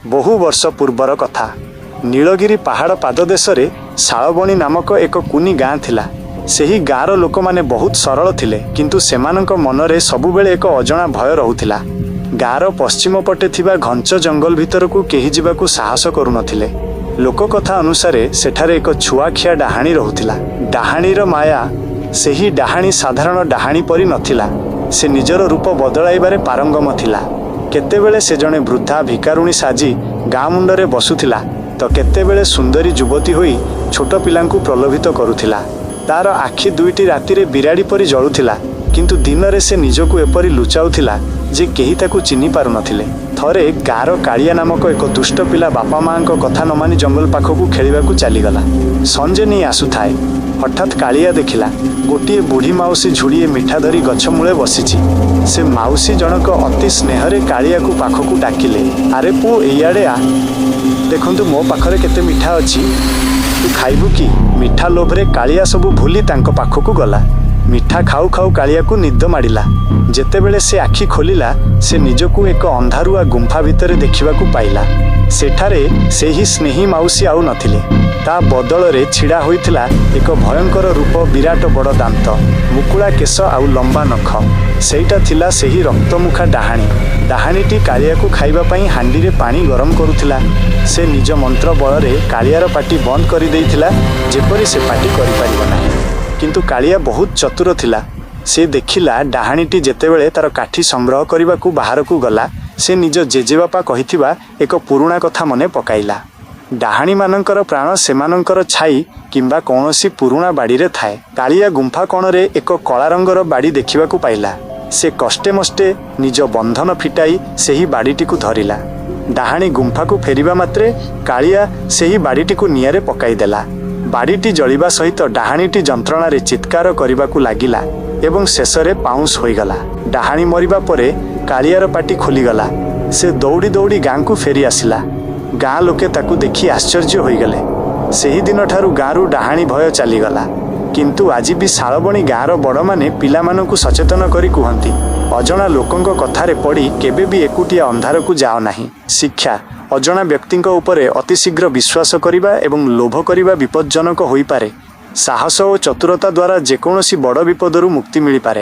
ବହୁ ବର୍ଷ ପୂର୍ବର କଥା। ନୀଳଗିରି ପାହାଡ଼ ପାଦଦେଶରେ ଶାଳବଣୀ ନାମକ ଏକ କୁନି ଗାଁ ଥିଲା। ସେହି ଗାଁର ଲୋକମାନେ ବହୁତ ସରଳ ଥିଲେ, କିନ୍ତୁ ସେମାନଙ୍କ ମନରେ ସବୁବେଳେ ଏକ ଅଜଣା ଭୟ ରହୁଥିଲା। ଗାଁର ପଶ୍ଚିମ ପଟେ ଥିବା ଘଞ୍ଚ ଜଙ୍ଗଲ ଭିତରକୁ କେହି ଯିବାକୁ ସାହସ କରୁନଥିଲେ। ଲୋକକଥା ଅନୁସାରେ ସେଠାରେ ଏକ ଛୁଆଖିଆ ଡାହାଣୀ ରହୁଥିଲା। ଡାହାଣୀର ମାୟା। ସେହି ଡାହାଣୀ ସାଧାରଣ ଡାହାଣୀ ପରି ନଥିଲା। ସେ ନିଜର ରୂପ ବଦଳାଇବାରେ ପାରଙ୍ଗମ ଥିଲା। କେତେବେଳେ ସେ ଜଣେ ବୃଦ୍ଧା ଭିକାରୁଣୀ ସାଜି ଗାଁ ମୁଣ୍ଡରେ ବସୁଥିଲା ତ କେତେବେଳେ ସୁନ୍ଦରୀ ଯୁବତୀ ହୋଇ ଛୋଟ ପିଲାଙ୍କୁ ପ୍ରଲୋଭିତ କରୁଥିଲା। ତାର ଆଖି ଦୁଇଟି ରାତିରେ ବିରାଡ଼ି ପରି ଜଳୁଥିଲା, କିନ୍ତୁ ଦିନରେ ସେ ନିଜକୁ ଏପରି ଲୁଚାଉଥିଲା ଯେ କେହି ତାକୁ ଚିହ୍ନି ପାରୁନଥିଲେ। ଥରେ ଗାଁର କାଳିଆ ନାମକ ଏକ ଦୁଷ୍ଟ ପିଲା ବାପା ମାଆଙ୍କ କଥା ନ ମାନି ଜଙ୍ଗଲ ପାଖକୁ ଖେଳିବାକୁ ଚାଲିଗଲା। ସଞ୍ଜ ନେଇ ଆସୁଥାଏ। ହଠାତ୍ କାଳିଆ ଦେଖିଲା, ଗୋଟିଏ ବୁଢ଼ୀ ମାଉସୀ ଝୁଡ଼ିଏ ମିଠା ଧରି ଗଛ ମୂଳେ ବସିଛି। ସେ ମାଉସୀ ଜଣକ ଅତି ସ୍ନେହରେ କାଳିଆକୁ ପାଖକୁ ଡାକିଲେ, "ଆରେ ପୁଅ, ଏଇଆଡ଼େ ଆ। ଦେଖନ୍ତୁ, ମୋ ପାଖରେ କେତେ ମିଠା ଅଛି। ତୁ ଖାଇବୁ କି?" ମିଠା ଲୋଭରେ କାଳିଆ ସବୁ ଭୁଲି ତାଙ୍କ ପାଖକୁ ଗଲା। ମିଠା ଖାଉ ଖାଉ କାଳିଆକୁ ନିଦ ମାଡ଼ିଲା। ଯେତେବେଳେ ସେ ଆଖି ଖୋଲିଲା, ସେ ନିଜକୁ ଏକ ଅନ୍ଧାରୁଆ ଗୁମ୍ଫା ଭିତରେ ଦେଖିବାକୁ ପାଇଲା। ସେଠାରେ ସେହି ସ୍ନେହୀ ମାଉସୀ ଆଉ ନଥିଲେ। ତା ବଦଳରେ ଛିଡ଼ା ହୋଇଥିଲା ଏକ ଭୟଙ୍କର ରୂପ, ବିରାଟ ବଡ଼ ଦାନ୍ତ, ମୁକୁଳା କେଶ ଆଉ ଲମ୍ବା ନଖ। ସେଇଟା ଥିଲା ସେହି ରକ୍ତମୁଖା ଡାହାଣୀ। ଡାହାଣୀଟି କାଳିଆକୁ ଖାଇବା ପାଇଁ ହାଣ୍ଡିରେ ପାଣି ଗରମ କରୁଥିଲା। ସେ ନିଜ ମନ୍ତ୍ର ବଳରେ କାଳିଆର ପାଟି ବନ୍ଦ କରିଦେଇଥିଲା, ଯେପରି ସେ ପାଟି କରିପାରିବ ନାହିଁ। କିନ୍ତୁ କାଳିଆ ବହୁତ ଚତୁର ଥିଲା। ସେ ଦେଖିଲା, ଡାହାଣୀଟି ଯେତେବେଳେ ତାର କାଠି ସଂଗ୍ରହ କରିବାକୁ ବାହାରକୁ ଗଲା, ସେ ନିଜ ଜେଜେବାପା କହିଥିବା ଏକ ପୁରୁଣା କଥା ମନେ ପକାଇଲା। ଡାହାଣୀମାନଙ୍କର ପ୍ରାଣ ସେମାନଙ୍କର ଛାଇ କିମ୍ବା କୌଣସି ପୁରୁଣା ବାଡ଼ିରେ ଥାଏ। କାଳିଆ ଗୁମ୍ଫା କୋଣରେ ଏକ କଳା ରଙ୍ଗର ବାଡ଼ି ଦେଖିବାକୁ ପାଇଲା। ସେ କଷ୍ଟେ ମଷ୍ଟେ ନିଜ ବନ୍ଧନ ଫିଟାଇ ସେହି ବାଡ଼ିଟିକୁ ଧରିଲା। ଡାହାଣୀ ଗୁମ୍ଫାକୁ ଫେରିବା ମାତ୍ରେ କାଳିଆ ସେହି ବାଡ଼ିଟିକୁ ନିଆଁରେ ପକାଇଦେଲା। ବାଡ଼ିଟି ଜଳିବା ସହିତ ଡାହାଣୀଟି ଯନ୍ତ୍ରଣାରେ ଚିତ୍କାର କରିବାକୁ ଲାଗିଲା ଏବଂ ଶେଷରେ ପାଉଁଶ ହୋଇଗଲା। ଡାହାଣୀ ମରିବା ପରେ କାଳିଆର ପାଟି ଖୋଲିଗଲା। ସେ ଦୌଡ଼ି ଦୌଡ଼ି ଗାଁକୁ ଫେରି ଆସିଲା। ଗାଁ ଲୋକେ ତାକୁ ଦେଖି ଆଶ୍ଚର୍ଯ୍ୟ ହୋଇଗଲେ। ସେହିଦିନଠାରୁ ଗାଁରୁ ଡାହାଣୀ ଭୟ ଚାଲିଗଲା। କିନ୍ତୁ ଆଜି ବି ଶାଳବଣୀ ଗାଁର ବଡ଼ମାନେ ପିଲାମାନଙ୍କୁ ସଚେତନ କରି କୁହନ୍ତି, ଅଜଣା ଲୋକଙ୍କ କଥାରେ ପଡ଼ି କେବେ ବି ଏକୁଟିଆ ଅନ୍ଧାରକୁ ଯାଅ ନାହିଁ। ଶିକ୍ଷା: ଅଜଣା ବ୍ୟକ୍ତିଙ୍କ ଉପରେ ଅତିଶୀଘ୍ର ବିଶ୍ୱାସ କରିବା ଏବଂ ଲୋଭ କରିବା ବିପଜ୍ଜନକ ହୋଇପାରେ। ସାହସ ଓ ଚତୁରତା ଦ୍ୱାରା ଯେକୌଣସି ବଡ଼ ବିପଦରୁ ମୁକ୍ତି ମିଳିପାରେ।